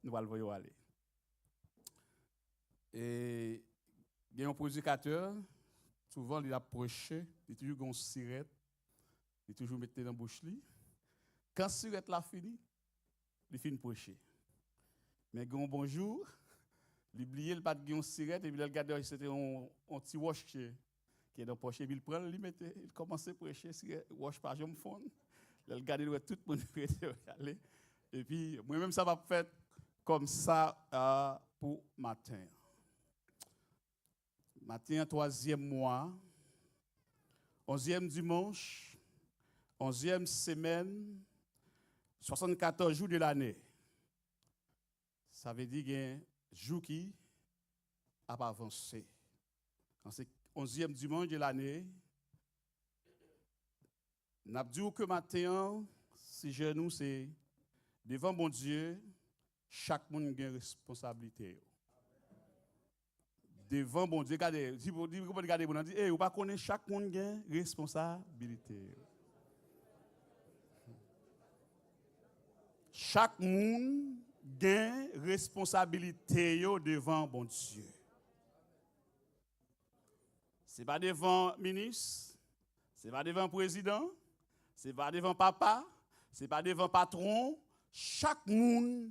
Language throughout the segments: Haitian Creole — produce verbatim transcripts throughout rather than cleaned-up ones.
nou pral voye w ale. E gen yon predikatè, souvan li ap preche, li toujou gen yon sirèt, li toujou mete nan bouch li. Kan sirèt la fini, li fin preche. Men gen yon bon jou, li bliye, li pa t gen yon sirèt, epi lè l gade, se te yon, yon ti wòch ki, ki nan pòch, epi l pran l, li mete, li kòmanse preche, sirèt, wòch pa janm fonn. Lè l gade, l wè tout moun rete ale. Epi, mwen menm, sa p ap fèt kòm sa, a, pou maten an. Maten an, twazyèm mwa, onzyèm dimanch, onzyèm semèn, swasannkatòz jou de lane. Sa vle di gen jou ki ap avanse. An se onzyèm dimanch de lane, n ap di w ke maten an, sijè nou se devan Bondye, chak moun gen responsablite yo. Devan Bondye, gade, di, di, di, gade moun nan, di, ey, ou pa konnen chak moun gen responsablite yo. Chak moun gen responsablite yo devan Bondye. Se pa devan minis, se pa devan prezidan, se pa devan papa, se pa devan patwon. Chak moun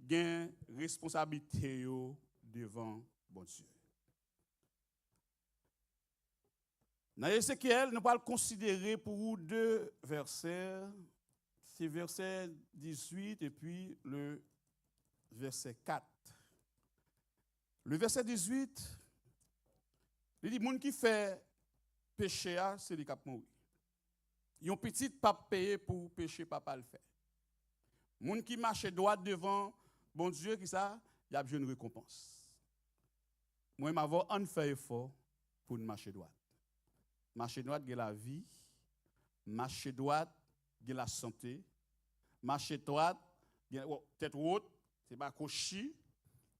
gen responsablite yo devan Bondye. Nan Ezekyèl, nou pral konsidere pou ou de vèsè, se vèsè dizuit epi le vèsè kat. Le vèsè dizuit, li di, moun ki fè peche a, se li k ap mouri. Yon pitit p ap peye pou peche papa l fè. Moun ki mache dwat devan Bondye, ki sa? Y ap jwenn rekonpans. Mwen menm avè w, ann fè efò pou n mache dwat. Mache dwat gen lavi. Mache dwat gen lasante. Mache dwat gen, w-, tèt wot, se pa kwochi.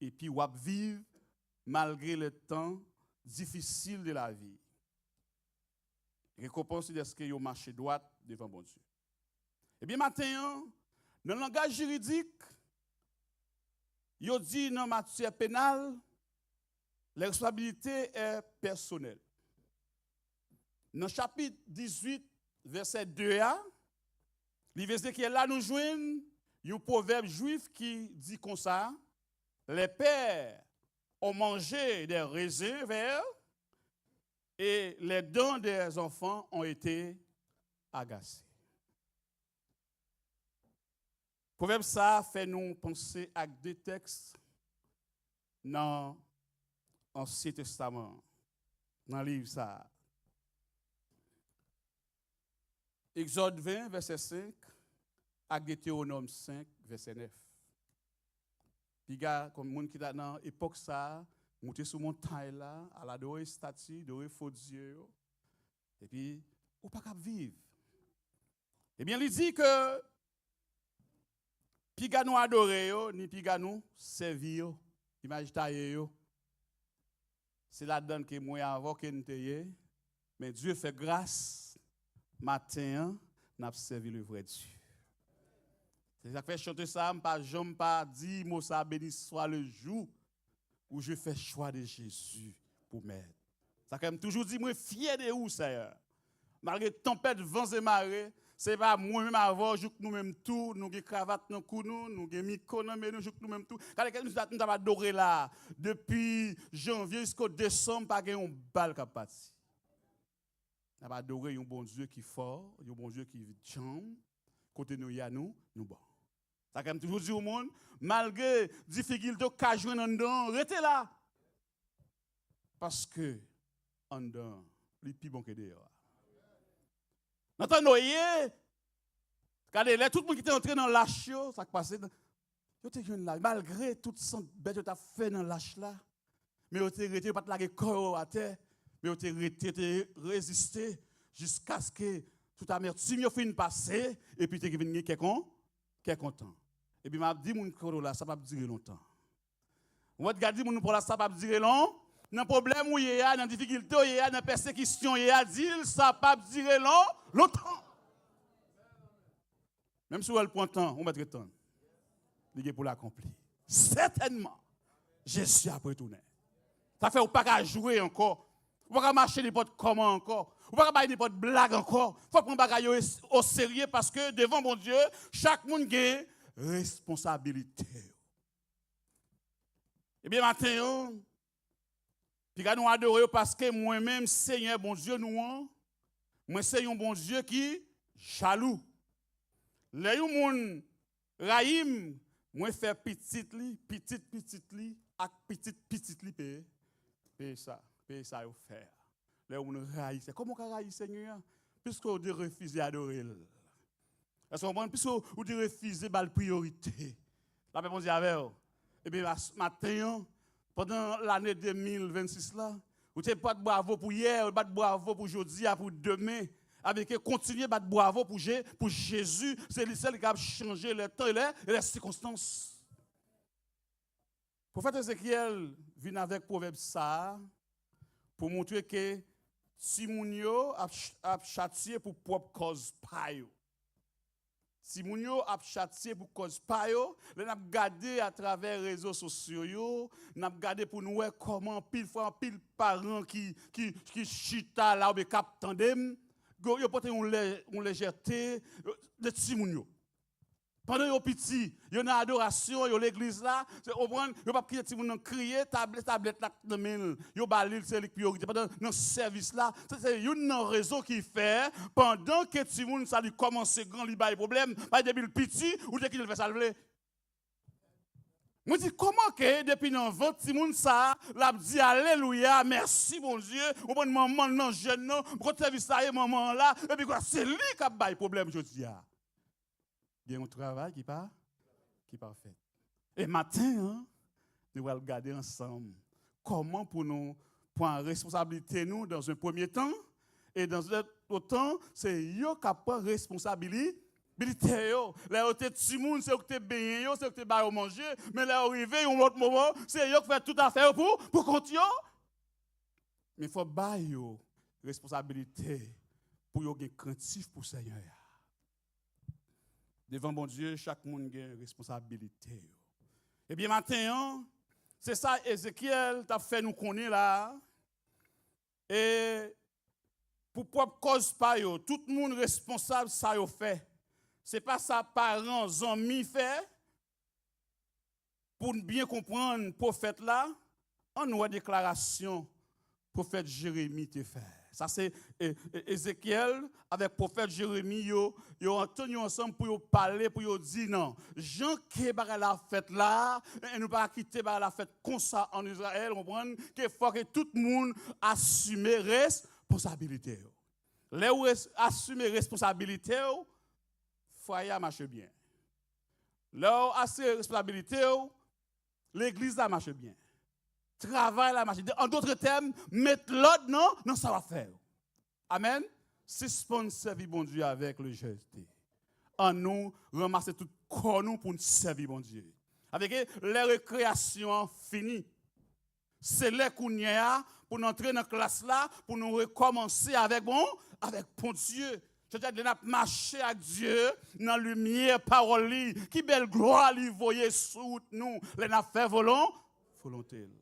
Epi w ap viv malgre lè tan difisil de lavi. Rekonpans li dèske yo mache dwat devan Bondye. Ebyen, maten an, nan langaj jiridik, yo di nan matyè penal, les responsabilités est personnelles. Nan chapit dizuit, vèsè de a, liv Ezekyèl la, nou jwenn yon pwovèb jwif ki di konsa, les pères ont mangé des raisins verts et les dents des enfants ont été agacées. Pwovèb sa a fè nou panse ak de tèks nan Ansyen Testaman an, nan liv sa a. Egzòd ven, vèsè senk, ak Detewonòm senk, vèsè nèf. Piga, kòm moun ki ta nan epòk sa a, moute sou montay la, al adore estati, adore fo dye yo. Epi, ou pa kab viv. Ebyen, li di ke piga nou adore yo, ni piga nou sèvi yo, imaj taye yo. Se ladan ke mwen avè w ke n te ye, men Dye fè gras, maten an, n ap sèvi le vrè Dye. Se sa k fè chante sa a, m pa janm pa di mo sa a, béni soit le jour où je fais choix de Jésus pour maître. Sa k fè m toujou di, mwen fyè de ou, Seyè. Malgre tanpèt, van e mare, se pa mwen menm avè w, jouk nou menm tou, nou gen kravat nan kou nou, nou gen mikwo nan men nou, jouk nou menm tou. Gade kèk mizik nou t ap adore la, depi janvye jisko desanm, pa gen yon bal k ap pati. N ap adore yon Bondye ki fò, yon Bondye ki djanm, kote nou ye a nou, nou bon. Sa k fè m toujou di yon moun, malgre difikilte w ka jwenn anndan an, rete la. Paske anndan an, li pi bon ke deyò a. Nan tan Noye, gade, lè tout moun ki te antre nan lach yo, sa k pase, yo te jwenn lavi. Malgre tout sant bèt yo t ap fè nan lach la, men yo te rete, yo pa t lage kò yo atè, men yo te rete, yo te reziste, jiskaske tout amètim yo fin pase, epi te vin gen kè kon-, kè kontan. Epi m ap di moun ki kote w la, sa p ap dire lontan. Ou mèt gade di moun ou pa w la, sa p ap dire lon-, nan pwoblèm ou ye a, nan difikilte w ye a, nan pèsekisyon w ye a, di l, sa p ap dire lon-, lontan. Menm si w wè l pran tan, ou mèt ret tann. Li gen pou l akonpli. sètènman, Jezi ap retounen. Sa fè ou pa ka jwe ankò. Ou pa ka mache nenpòt kòman ankò. Ou pa ka bay nenpòt blag ankò. Fò w pran bagay yo es- oserye, paske devan Bondye, chak moun gen responsabilite yo. Ebyen, maten an, piga nou adore yo, paske mwen menm, Senyè Bondye nou an, mwen se yon Bondye ki jalou. Lè yon moun rayi m, mwen fè pitit li, pitit pitit li, ak pitit pitit li peye, peye sa, peye sa yo fè a. Lè yon moun rayi, se kòman w ka rayi Senyè a? Piske w te refize adore l. Èske w konprann? Piske w te refize ba l priyorite. Lapè Bondye avè w. Ebyen, mas- maten an, pandan lane de mil vennsis la, ou te bat bwavo pou yè, ou bat bwavo pou jodi a, pou demen. Ebyen, ke kontinye bat bwavo pou Je, pou Jezi. Se li sèl ki kab chanje lè tan e lè, e lè sikonstans. Pwofèt Ezekyèl vin avèk pwovèb sa a pou montre ke timoun yo ap, ch- ap chatye pou pwòp kòz pa yo. Timoun yo ap chatye pou kòz pa yo. Lè n ap gade atravè rezo sosyo yo, n ap gade pou n wè kòman anpil fwa, anpil paran ki, ki, ki chita la oubyen k ap tande m, yo, yo pote yon lè, yon lejète, yo, de timoun yo. Pandan yo piti, yo nan adorasyon, yo legliz la, se, w konprann, yo p ap kite timoun nan kriye, tablèt, tablèt la nan men l, yo ba li l, se li k priyorite. Pandan nan sèvis la, se, se youn nan rezon ki fè, pandan ke timoun sa li kòmanse gran, li bay pwoblèm, bay depi l piti, ou te kite l fè sa l vle. Mwen di, kòman ke depi nan vant timoun sa, l ap di alelouya, mèsi Bondye, ou konprann, manman l nan jèn nan, kote sèvis la ye, manman an la, epi kwa, se li k ap bay pwoblèm jodi a. Gen yon travay ki pa, ki pa fèt. E maten an, nou pral gade ansanm kòman pou nou pran responsablite nou dans un premier temps, e dans un autre temps, se yo k ap pran responsabilite yo. Lè yo te timoun, se yo ki te benyen yo, se yo ki te ba yo manje, men lè yo rive yon lòt moman, se yo k fè tout afè yo pou, pou kont yo. Men fò ba yo responsabilite pou yo gen krentif pou Senyè a. Devan Bondye, chak moun gen responsabilite yo. Ebyen, maten an, se sa Ezekyèl t ap fè nou konnen la a. E pou pwòp kòz pa yo, tout moun responsab sa yo fè. Se pa sa paran, zanmi fè. Pou n byen konprann pwofèt la, ann wè deklarasyon pwofèt Jeremi te fè. Sa se, e, e, Ezekyèl avèk pwofèt Jeremi, yo, yo antann yo ansanm pou yo pale, pou yo di, non, jan ke bagay la ap fèt la a, e nou pa ka kite bagay la fèt konsa ann Izrayèl, w konprann, ke fò ke tout moun asime responsabilite yo. Lè w res- asime responsabilite w, fwaye a mache byen. Lè w asime responsabilite w, legliz la mache byen. Travay la mache byen. An dòt tèm, met lòd nan, nan sa w ap fè yo. Amèn. Sispann sèvi Bondye avèk lejète. Ann nou ranmase tout kò nou pou n sèvi Bondye. Sa vle di, lè rekreyasyon an fini, se lè kounye a pou n antre nan klas la, pou nou rekòmanse avèk bon, avèk Bondye. Jodi a, lè n ap mache ak Dye nan limyè pawòl li, ki bèl glwa li voye sou wout nou lè n ap fè volon, volonte l.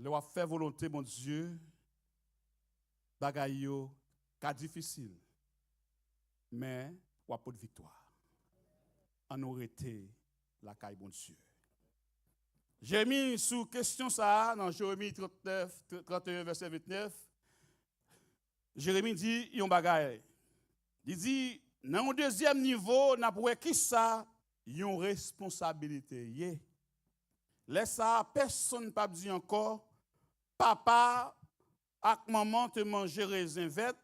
Lè w ap fè volonte Bondye, bagay yo ka difisil, men w ap pot viktwa. Ann nou rete lakay Bondye. Jeremi, sou kesyon sa a, nan Jeremi trannèf, tranteyen, vèsè ventnèf, Jeremi di yon bagay. Li di, nan yon dezyèm nivo, n ap wè kisa yon responsabilite ye. Lè sa a, pèsonn p ap di ankò, papa ak manman te manje rezen vèt,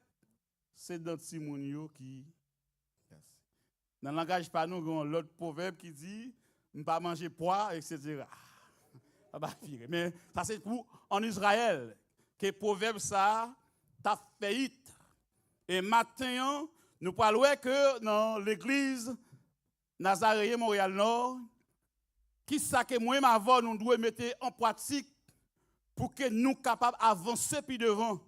se dan timoun yo ki. Nan langaj pa nou, gen yon lòt pwovèb ki di, m pa manje pwa, etsetera. Sa pa vire. Men sa se pou ann Izrayèl ke pwovèb sa a t ap fè it. E maten an, nou pral wè ke nan legliz Nazareyen Monreyal Nò, kisa ke mwen menm avè w nou dwe mete an pratik pou ke nou kapab avanse pi devan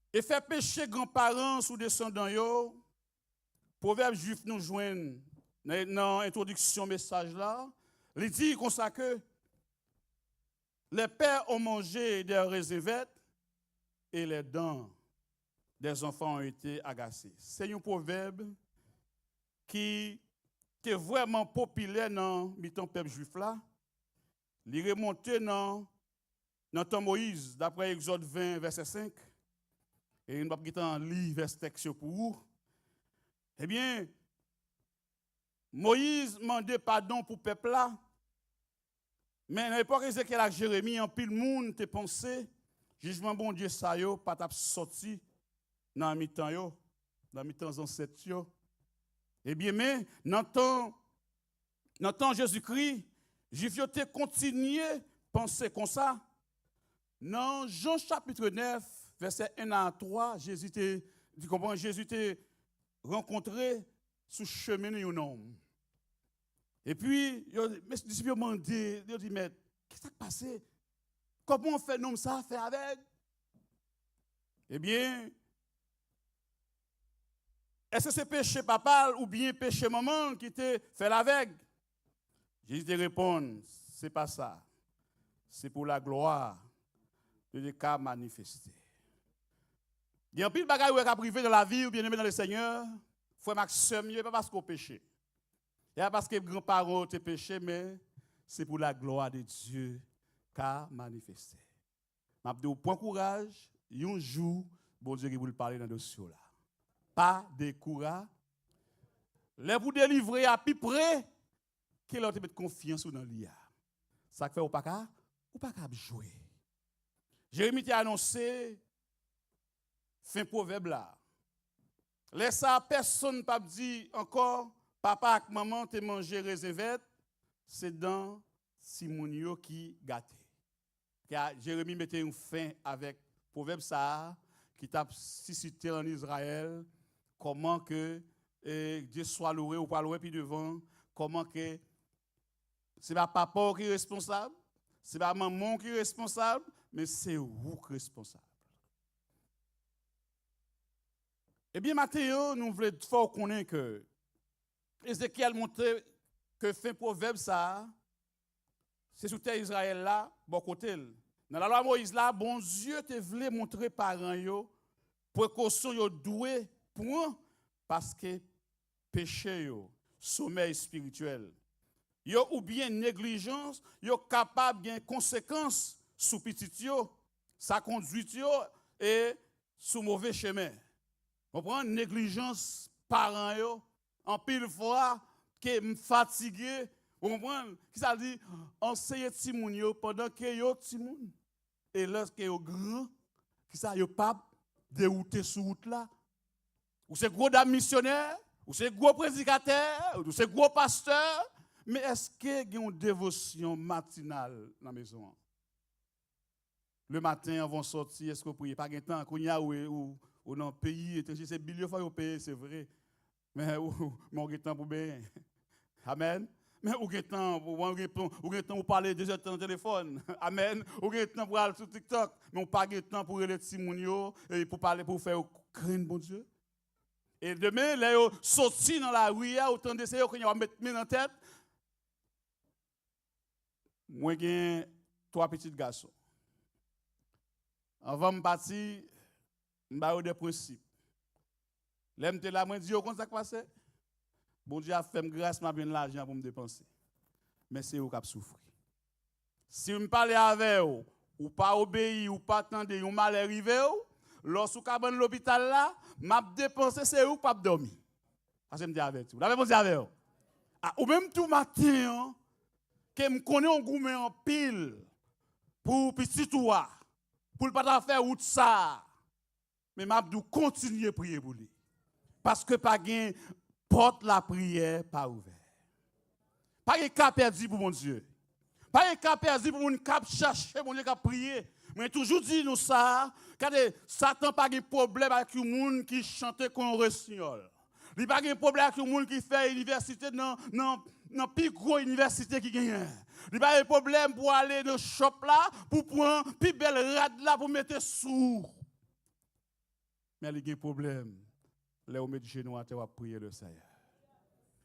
e fè peche granparan sou desandan yo, pwovèb jwif nou jwenn nan, nan entwodiksyon mesaj la, li di konsa ke les pères ont mangé des raisins verts et les dents des enfants ont été agacées. Se yon pwovèb ki te vrèman popilè nan mitan pèp jwif la. Li remonte nan, nan tan Moyiz, daprè Egzòd ven, vèsè senk. E nou p ap gentan li vès tèks yo pou ou. Ebyen, Moyiz mande padon pou pèp la. Men nan epòk Ezekyèl ak Jeremi, anpil moun te panse jijman Bondye sa yo pa t ap sòti nan mitan yo, nan mitan zansèt yo. Ebyen, men, nan tan, nan tan Jezikri, Jwif yo te kontinye panse konsa. Nan Jan chapit nèf, vèsè en a twa, Jezi te, di konprann, Jezi te rankontre sou chemen yon nonm. Epi, yo, mes-, disip yo mande, yo di, Mèt, kisa k pase? Kòman w fè nonm sa a fè avèg? Ebyen, èske se peche papa l oubyen peche manman l ki te fè l avèg? Jezi te reponn, se pa sa. Se pou laglwa de Dye ka manifeste. Gen anpil bagay ou wè k ap rive nan lavi w, byeneme nan Lesenyè, frè m ak sè m yo, e pa paske w peche. E pa paske granparan w te peche, men se pou laglwa de Dye ka manifeste. M ap di w, pran kouraj, yon jou, Bondye gen pou l pale nan dosye w la. Pa dekoura-, lè pou delivre a pi pre ke lè w te met konfyans ou nan li a. Sa k fè ou pa ka, ou pa ka ap jwe. Jeremi te anonse fen pwovèb la. Lè sa a, pèsonn p ap di ankò, papa ak manman te manje rezen vèt, se dan timoun yo ki gate. Ka Jeremi mete yon fen avèk pwovèb sa a ki t ap sisite ann Izrayèl, kòman ke, e, Dye swa loure, ou pral wè pi devan, kòman ke se pa papa w ki responsab, se pa manman w ki responsab, men se ou k responsab. Ebyen, maten an, nou vle fè w konnen ke Ezekyèl montre ke fen pwovèb sa a, se sou tè Izrayèl la, bò kote l. Nan Lalwa Moyiz la, Bondye te vle montre paran yo prekosyon yo dwe pran, paske peche yo, somèy espirityèl yo oubyen neglijans yo kapab gen konsekans sou pitit yo, sa kondwit yo, e sou move chemen. Konprann? Neglijans paran yo, anpil fwa ke m fatige, ou konprann? Kisa l di? Anseye timoun yo pandan ke yo timoun. E lèske yo gran, kisa yo p ap dewoute sou wout la. Ou se gwo dam misyonè, ou se gwo predikatè, ou se gwo pastè, men èske gen yon devosyon matinal nan mezon an? Le maten, anvan w sòti, èske w priye? Pa gen tan, kounye a ou, ou, ou nan peyi etranje, se bil yo fò yo peye, se vre. Men ou, men ou gen tan pou benyen. Amèn. Men ou gen tan, ou, ou gen tan, ou gen tan pou pale dezèdtan nan telefòn. Amèn. Ou gen tan pou al sou TikTok, men ou pa gen tan pou rele timoun yo, e pou pale, pou fè yo krenn Bondye. E demen, lè yo soti nan lari a, ou tande se yo kounye a w ap met men nan tèt. Mwen gen twa pitit gason. Anvan m pati, m ba yo de prensip. Lè m te la, mwen di yo, konn sa k pase? Bondye ap fè m gras, m ap jwenn lajan pou m depanse. Men se yo k ap soufri. Si m pale avè w, ou pa obeyi, ou pa tande, yon malè rive w, lè w sou kabann lopital la, m ap depanse, se ou k p ap dòmi. Paske m te avèti w. Lapè Bondye avè w. A, ou menm tou maten an, ke m konnen w goumen anpil pou pitit ou a, pou l pa ta fè wout sa a. Men m ap di w kontinye priye pou li. Paske pa gen pòt lapriyè pa ouvè. Pa gen ka pèdi pou Bondye. Pa gen ka pèdi pou moun k ap chache Bondye, k ap priye. Mwen toujou di nou sa, gade, Satan pa gen pwoblèm ak yon moun ki chante kon yon resinyòl. Li pa gen pwoblèm ak yon moun ki fè inivèsite nan, nan, nan pi gwo inivèsite ki genyen. Li pa gen pwoblèm pou ale nan shop la, pou pran pi bèl rad la pou mete sou ou. Men li gen pwoblèm lè ou met jenou atè, w ap priye Leseyè.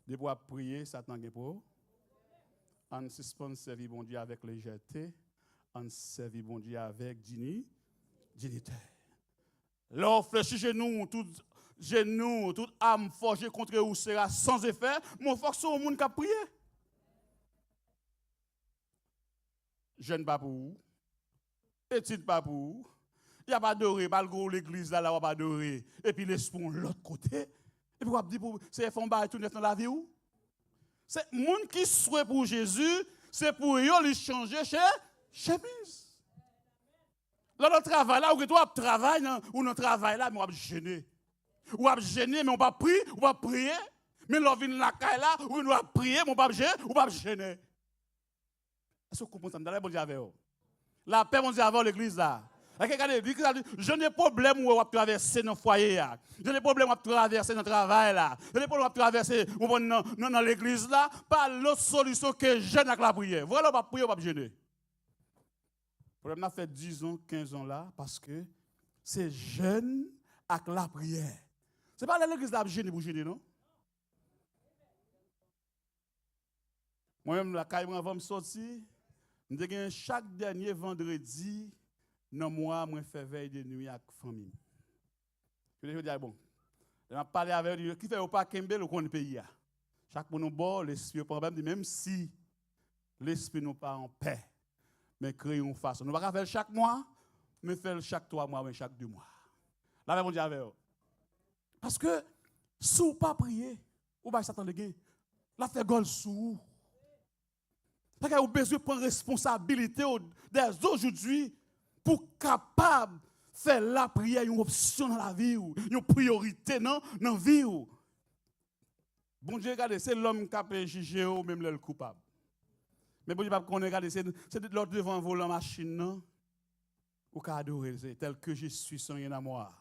Depi w ap priye, Satan gen pou. Ann sispann sèvi Bondye avèk lejète. Ann sèvi Bondye avèk dini, dinite. Lè w flechi jenou w, tout jenou w, tout am fòje kontre ou sera sans efè, men w fòk se yon moun k ap priye. Jèn pa pou ou. Etid pa pou ou. Y ap adore, malgre w legliz la, la w ap adore. Epi lespri w lòt kote. Epi w ap di pou Seyè fè yon bagay tou nèf nan lavi w. Se moun ki swe pou Jezi, se pou yo li chanje che, chemiz. Lè w nan travay la, ou gen dwa ap travay nan, ou nan travay la, men w ap jene. Ou ap jene, men w p ap pri, ou p ap priye. Men lè w vin lakay la, ou gen dwa ap priye, men w p ap je, ou p ap jene. Èske w konprann sa m di la? Bondye avè w. Lapè Bondye avè w, legliz la. Èske gade, legliz la, jan de pwoblèm ou wè w ap travèse nan fwaye a, jan de pwoblèm w ap travèse nan travay la, jan de pwoblèm w ap travèse, ou konprann, nan, nan, nan legliz la, pa lòt solisyon ke jèn ak lapriyè. Vwala, w p ap priye, w p ap jene. Pwoblèm nan fè dizan, kenzan la, paske se jèn ak lapriyè. Se pa lè legliz la ap jene pou jene, non. Mwen menm, lakay mwen, anvan m sòti, m te gen chak dènye vandredi nan mwa, mwen fè vèy de nwi ak fanmi m. Yo te jodi a, bon, lè m ap pale avè yo, yo di, "Kifè yo pa kenbe l, ou konn peyi a." Chak moun yon bò, lespri yo pa anpè, m di, menm si lespri nou pa anpè, men kreye yon fason. Nou pa ka fè l chak mwa, men fè l chak twa mwa, men chak de mwa. Lapè Bondye avè yo. Paske, si w pa priye, ou bay Satan legen, l ap fè gòl sou ou. Sa fè ou bezwen pran responsabilite w dè ojodwi pou w kapab fè lapriyè yon opsyon nan lavi w, yon priyorite nan, nan vi w. Bondye, gade, se lòm k ap jije w, menm lè l koupab. Men Bondye p ap konnen, gade, se, se lè w devan volan machin nan, ou ka adore l, se tel que je suis, sans rien à moi.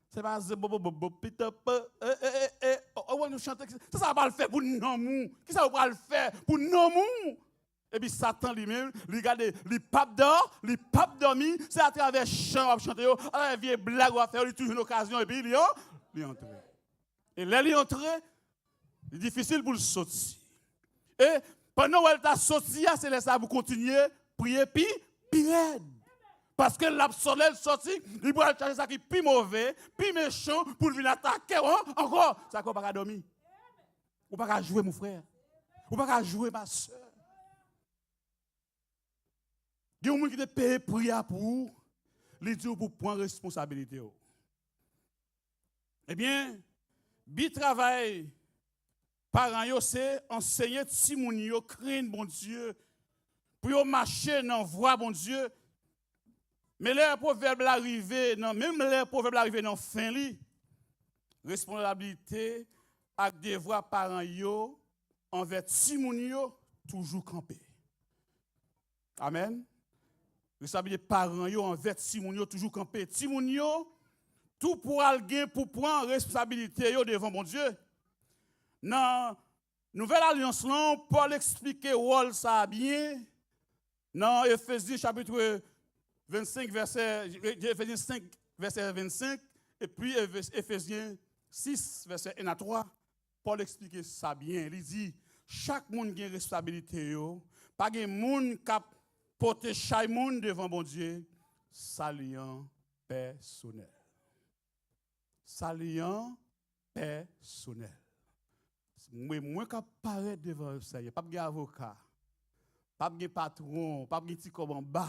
Se pa ze bo bo bo bo pita pa, e, e, e, e, o, o, nou chante, se sa w pral fè pou nanm ou? Kisa w pral fè pou nanm ou? Epi Satan li menm, li gade, li p ap dò, li p ap dòmi, se atravè chan w ap chante yo, atravè vye blag w ap fè yo, li toujou jwenn okazyon, epi li an, li antre. E lè li antre, li difisil pou l soti. E pandan w wè l ta soti a, se lè sa a pou kontinye priye pi, pi rèd. Paske l ap sòti, lè l sòti, li pral chache sa ki pi move, pi mechan, pou l vin atake w an-, ankò. Sa fè w pa ka dòmi. Ou pa ka jwe, mon frè. Ou pa ka jwe, ma sè. Gen yon moun ki te peye pri a pou ou, li di w pou pran responsabilite w. Ebyen, bi travay paran yo se ansenye timoun yo krenn Bondye, pou yo mache nan vwa Bondye. Men lè pwovèb la rive nan, menm lè pwovèb la rive nan fen li, responsablite ak devwa paran yo anvè timoun yo toujou kanpe. Amèn. Responsabilite paran yo anvè timoun yo toujou kanpe. Timoun yo tou pral gen pou pran responsabilite yo devan Bondye. Nan Nouvèl Alyans lan, Pòl eksplike wòl sa a byen nan Efezyen chapit vennsenk, vèsè, Efezyen senk, vèsè vennsenk, epi Efe-, Efezyen sis, vèsè en a twa. Pòl eksplike sa byen. Li di, chak moun gen responsabilite yo. Pa gen moun k ap pote chay moun devan Bondye. Sali an pèsonèl. Sali an pèsonèl. Mwen, mwen k ap parèt devan Seyè. P ap gen avoka. P ap gen patwon, p ap gen ti kòb anba.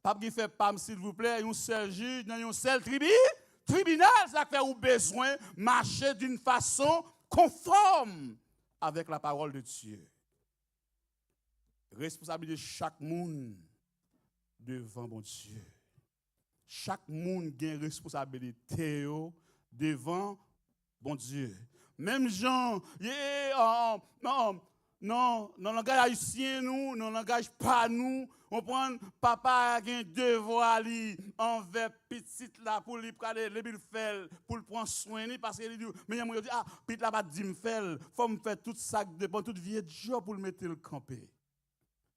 P ap gen fè pa m, silvouplè, yon sèl jij nan yon sèl tribi-, tribinal. Sa k fè ou bezwen mache d'une façon conforme avec la parole de Dieu. Responsablite chak moun devan Bondye. Chak moun gen responsabilite yo devan Bondye. Menm jan, ye, an, an, nan, nan langaj ayisyen nou, nan langaj pa nou, konprann, papa a gen devwa li anvè pitit la pou li prale, epi l fè l, pou l pran swen li, paske li di, men yon moun yo di, a, pitit la pa t di m fè l, fò m fè tout sa k depann, tout vye djòb pou l mete l kanpe.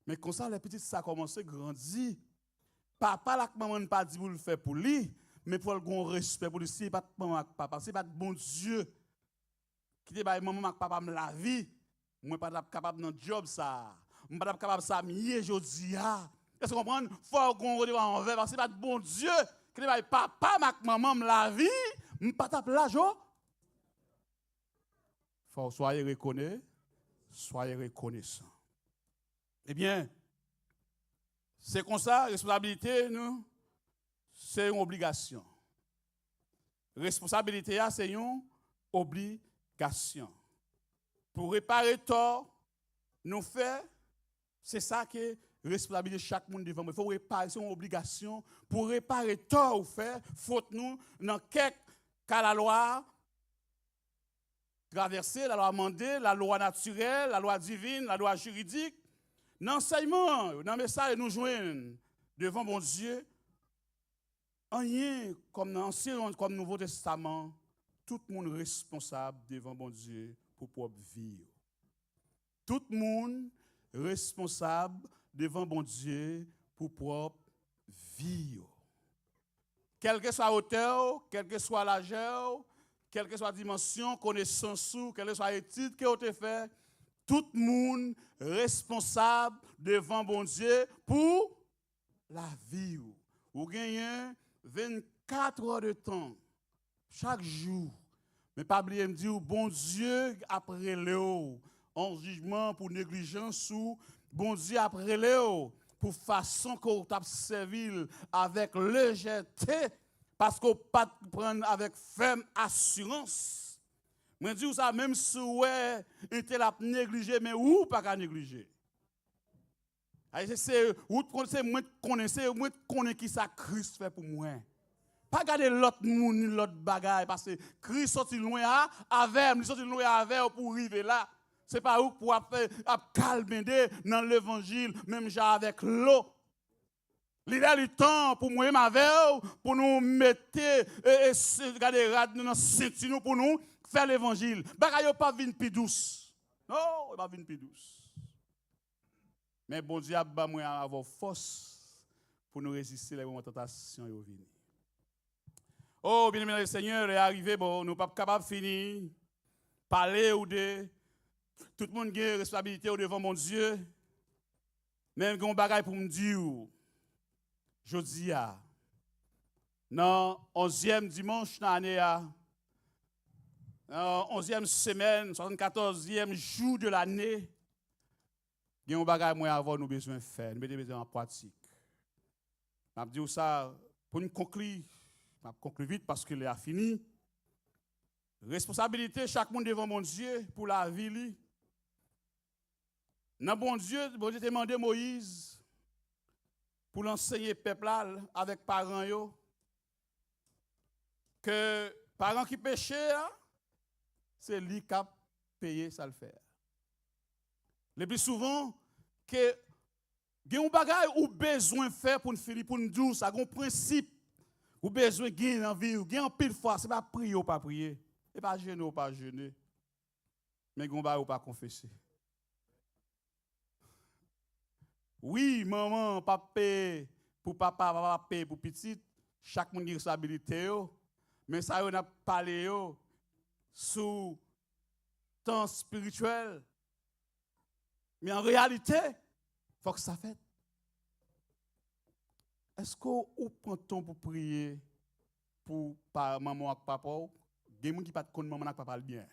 Men konsa, lè pitit sa kòmanse grandi, papa l ak manman l pa di pou l fè pou li, men pou l gen yon respè pou li. Si se pa t manman ak papa, si se pa t Bondye, ki te bay manman m ak papa m lavi, mwen pa t ap kapab nan djòb sa a. Mwen pa t ap kapab sa m ye jodi a. Èske w konprann? Fò w gen yon redevan anvè, paske se pa t Bondye ki te bay papa m ak manman m lavi, m pa t ap la jodi. Fò w soyez reconnaissant, soyez reconnaissant. Ebyen, se konsa, responsabilite nou, se yon obligasyon. Responsabilite a, se yon obligasyon. Pou repare tò nou fè, se sa ke responsabilite chak moun devan mwen. Fò w repare, se yon obligasyon pou repare tò ou fè, fot nou nan kèk ka lalwa travèse, lalwa mande, lalwa natirèl, lalwa divin, lalwa jiridik. Nan ansèyman, nan mesaj nou jwenn devan Bondye, anyen kòm nan Ansyen kòm Nouvo Testaman, tout moun responsab devan Bondye pou pwòp vi yo. Tout moun responsab devan Bondye pou pwòp vi yo. Kèlkeswa wotè w, kèlkeswa lajè w, kèlkeswa dimansyon konesans ou, kèlkeswa etid ke w te fè, tout moun responsab devan Bondye pou lavi w. Ou genyen vennkat è de tan chak jou. Men pa bliye m di w, Bondye ap rele w an jijman pou neglijans ou. Bondye ap rele w pou fason ke w t ap sèvi l avèk lejète, paske w pa t pran avèk fèm asirans. Mwen di w sa, menm si w wè entèl ap neglije, men ou pa ka neglije. Ay, se, se, ou t konn, se mwen t konnen, se mwen t konnen ki sa Kris fè pou mwen. Pa gade lòt moun ni lòt bagay, paske Kris soti lwen a, avè m, li soti lwen avè w pou w rive la. Se pa ou k pou ap fè, ap kalbende nan levanjil, menm jan avèk lo. Li lè li tan pou mwen menm avè w, pou nou mete, e, e, se, gade rad nou nan senti nou, pou nou fè levanjil. Bagay yo p ap vin pi dous. Non, yo p ap vin pi dous. Men Bondye ap ban mwen avè w fòs pou nou reziste lè moman tantasyon yo vini. O, byeneme nan Lesenyè, lè a rive, bon, nou p ap kapab fini pale ou de tout moun gen responsabilite yo devan Bondye. Men gen yon bagay pou m di w jodi a. Nan onzyèm dimanch nan ane a, nan onzyèm semèn, swasannkatòzyèm jou de lane, gen yon bagay mwen avè w nou bezwen fè, nou bezwen mete an pratik. M ap di w sa pou n konkli, m ap konkli vit paske lè a fini. Responsabilite chak moun devan Bondye pou lavi li. Nan Bondye, Bondye te mande Moyiz pou l ansenye pèp la avèk paran yo ke paran ki peche a, se li k ap peye sa l fè a. Le pli souvan, ke gen yon bagay ou bezwen fè pou n fini, pou n di w sa, gen yon prensip ou bezwen gen nan vi w. Gen anpil fwa, se pa priye w pa priye, se pa jene w pa jene. Men gen yon bagay ou pa konfese. Wi, manman p ap peye pou papa, papa p ap peye pou pitit. Chak moun gen responsabilite yo. Men sa yo n ap pale yo sou tan espirityèl. Men an reyalite, fòk sa fèt. Èske w pran tan pou priye pou pa, manman w ak papa w? Gen moun ki pa t konn manman l ak papa l byen.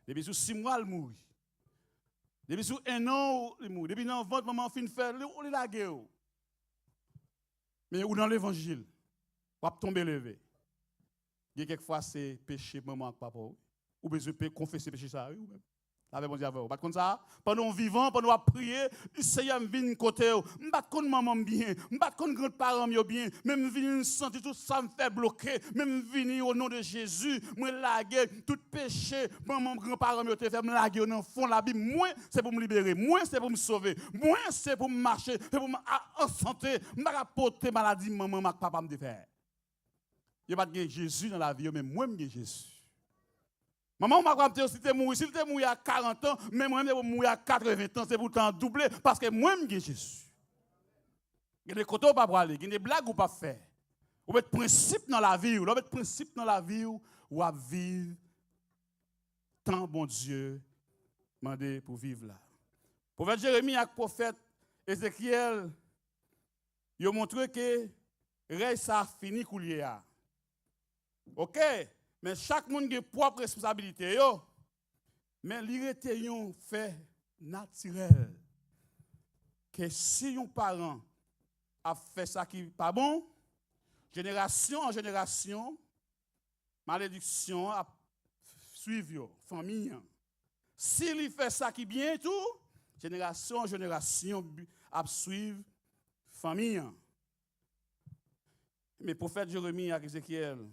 Depi sou sis mwa, l mouri. Depi sou en an, li mouri. Depi nan vant manman w fin fè, li, li lage w. Men ou nan levanjil, w ap tonbe leve. Gen kèk fwa se peche manman ak papa w. Ou bezwen pe-, konfese peche sa a, wi, ou menm. Lave Bondye avè w. Ou pa t konn sa? Pandan w vivan, pandan w ap priye, di, Seyè, m vin kote w. M pa t konn manman m byen. M pa t konn granparan m yo byen. Men m vini, m santi tout sa m fè bloke. Men m vini, o non de Jezi, mwen lage tout peche manman m, granparan m yo te fè. M lage yo nan fon labim. Mwen, se pou m libere. Mwen, se pou m sove. Mwen, se pou m mache. Se pou m a-, an sante. M pa ka pote maladi manman m ak papa m te fè. Yo pa t gen Jezi nan lavi yo, men mwen, m gen Jezi. Manman w, papa w te, si te mouri, si l te mouri a karant an, men mwen, m te mouri a katreven tan, se pou tan an double, paske mwen, m gen Jezi. Gen de kote w pa prale, gen de blag ou pa fè. Ou met prensip nan lavi w. Lè w met prensip nan lavi w, w ap viv tan Bondye mande pou viv la. Pwofèt Jeremi ak pwofèt Ezekyèl, yo montre ke rèy sa a fini koulye a. Oke, men chak moun gen pwòp responsabilite yo, men li rete yon fè natirèl ke si yon paran ap fè sa ki pa bon, jenerasyon an jenerasyon, malediksyon an ap swiv yo, fanmi an. Si li fè sa ki byen tou, jenerasyon an jenerasyon bi- ap swiv fanmi an. Men pwofèt Jeremi ak Ezekyèl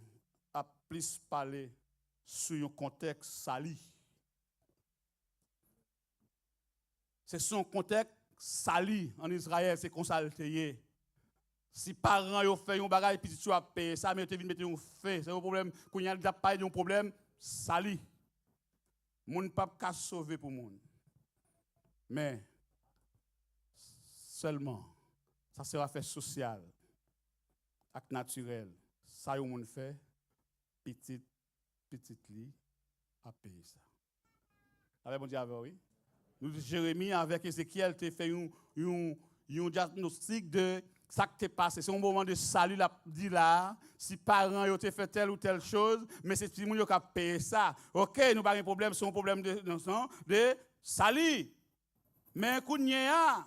ap plis pale sou yon kontèks sali. Se sou yon kontèks sali ann Izrayèl, se konsa l te ye. Si paran yo fè yon bagay, pitit yo ap peye sa, men yo te vin mete yon fen. Se yon pwoblèm, kounye a, l ap pale de yon pwoblèm sali. Moun p ap ka sove pou moun. Men, sèlman, sa se afè sosyal ak natirèl. Sa yon moun fè, pitit, pitit li ap peye sa. Avè Bondye avè w, wi. Nou di Jeremi avèk Ezekyèl te fè yon, yon, yon dyagnostik de sa k te pase. Se yon moman de sali l ap di la a. Si paran yo te fè tèl ou tèl choz, men se timoun yo k ap peye sa. Oke, nou pa gen pwoblèm, se yon pwoblèm de, de sali. Men kounye a,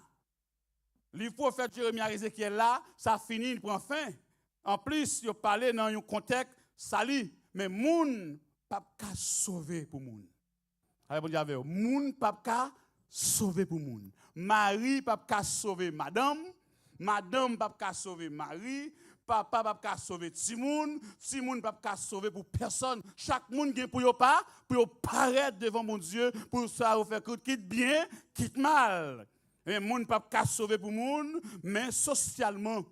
liv pwofèt Jeremi ak Ezekyèl la, sa fini, li pran fen. Anplis, yo pale nan yon kontèks sali, men moun p ap ka sove pou moun. Avè Bondye avè w. Moun p ap ka sove pou moun. Mari p ap ka sove madanm. Madanm p ap ka sove mari. Papa p ap ka sove timoun. Timoun p ap ka sove pou pèsonn. Chak moun gen pou yo pa, pou yo parèt devan Bondye, pou sa yo fè kit, kit byen, kit mal. Men moun p ap ka sove pou moun, men sosyalman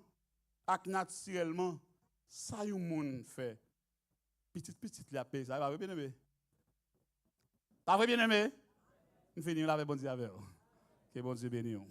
ak natirèlman, sa yon moun fè, pitit pitit li ap peye sa. E pa vre, byeneme? Pa vre, byeneme? M fini, lavè Bondye avè w. Ke Bondye beni w.